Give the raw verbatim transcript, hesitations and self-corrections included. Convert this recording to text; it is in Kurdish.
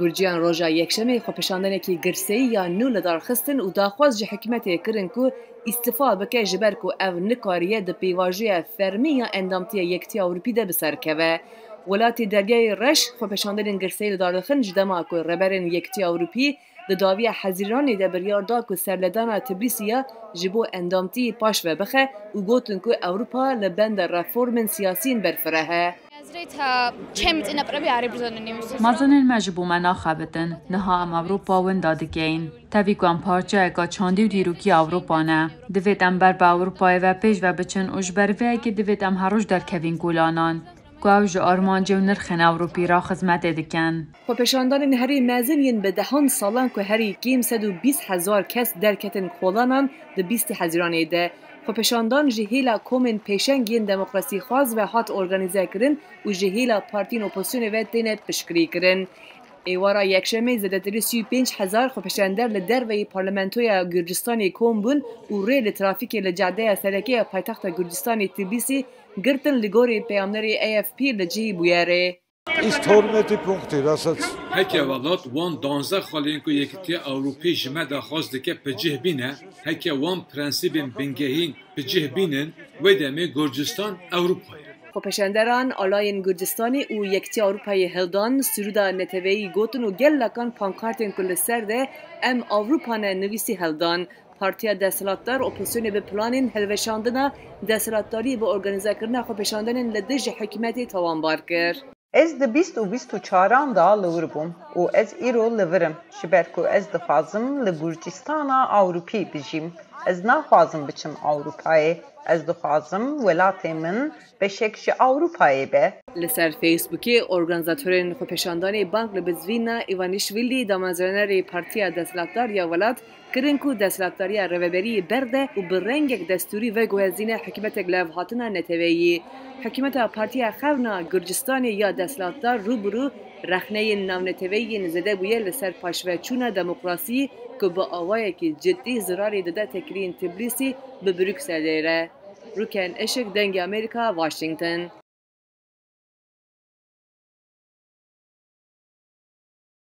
Gurciyan roja Yekşemê xwepêşandanekî girseyî ya nû li dar xistin û daxwaz ji hikûmetê kirin ku îstifa bike, ji ber ku ev nikariye di pêvajoya fermî ya endamtiya Yekîtiya Ewropî de bi ser keve. Welatê Deryayê Reş xwepêşandanên girseyî li dar dixin, ji dema ku Rêberên Yekîtiya Ewropî di dawiya Hezîranê de biryar da ku serledana Tiblîsî ya ji bo endamtiyê paş ve bixe û gotin ku Ewropa li benda reformên siyasiyên berfireh e. Mezunên me ji bo me naxebitin. Niha em Ewropa winda dikeyin. Tevî ku em parçeyeka çandî û dîrokî Ewropa ne. Divêt em ber bi Ewropayê ve pêş ve biçin û ji ber vê yekê divêt em her roj derkevîn kolanan. Ku ew ji armancê û nirxên Ewropî re xizmetê dikin. Xwepêşandanên herî mezin yên bi dehan salan ku herî kêm sed û bîst hezar kes derketin kolanan di bîstê Hezîranê de. Xwepêşandan ji hêla komên pêşeng yên demokrasîxwaz ve hat organîzekirin û ji hêla partiyên opozisyonê ve têne piştgirîkirin. Êwara Yekşemê zêdetirî sî û pênc hezar xwepêşander li derveyî Parlamentoya Gurcistanê kom bûn û rê li trafîkê li cadeya sereke ya paytexta Gurcistanê Tiblîsî girtin, li gorî peyamnerê A F P li cihî bûyerê. Ist Hormeti Punkti, das hat Heke welat wan danzdeh xalên ku Yekîtiya Ewropî ji me daxwaz dike bi cih bîne, heke wan prensîbên bingehîn bi cih bînin, wê demê Gurcistan Ewropa ye. Xwepêşanderan alayên Gurcistanê û Yekîtiya Ewropayê hildan, sûrûda neteweyî gotin û gelakan pankartên ku li ser de "Em Ewropa ne" nivîsî hildan. Partiya desthilatdar opozisyonê bi planên hilweşandina desthilatdariyê bi organîzekirina xwepêşandanên li dijî hikûmetê tawanbar kir. Ez di bîst û bîst û çaran de li wir bûm û ez îro li vir im, ji ber ku ez dixwazim li Gurcistana Ewropî bijîm. Ez naxwazim biçim Ewropayê. Ez dixwazim welatê min beşek ji Ewropayê be. Li ser Facebookê organîzatorên xwepêşandanê bang li bizvîna Îvanîşvîlî, damezranerê Partiya Desthilatdar ya welat, kirin ku desthilatdariya rêveberiyê berde û bi rengek destûrî veguhezîne hikûmetek levhatina neteweyî. Hikûmeta Partiya Xewna Gurcistanê ya desthilatdar rû bi rû rexneyên navneteweyî yên zêde bûye li ser paşveçûna demokrasiyê ku bi awayekî cidî zirarê dide têkiliyên Tiblîsî bi Brukselê re. Rûken Işik, Dengê Amerîka, Washington.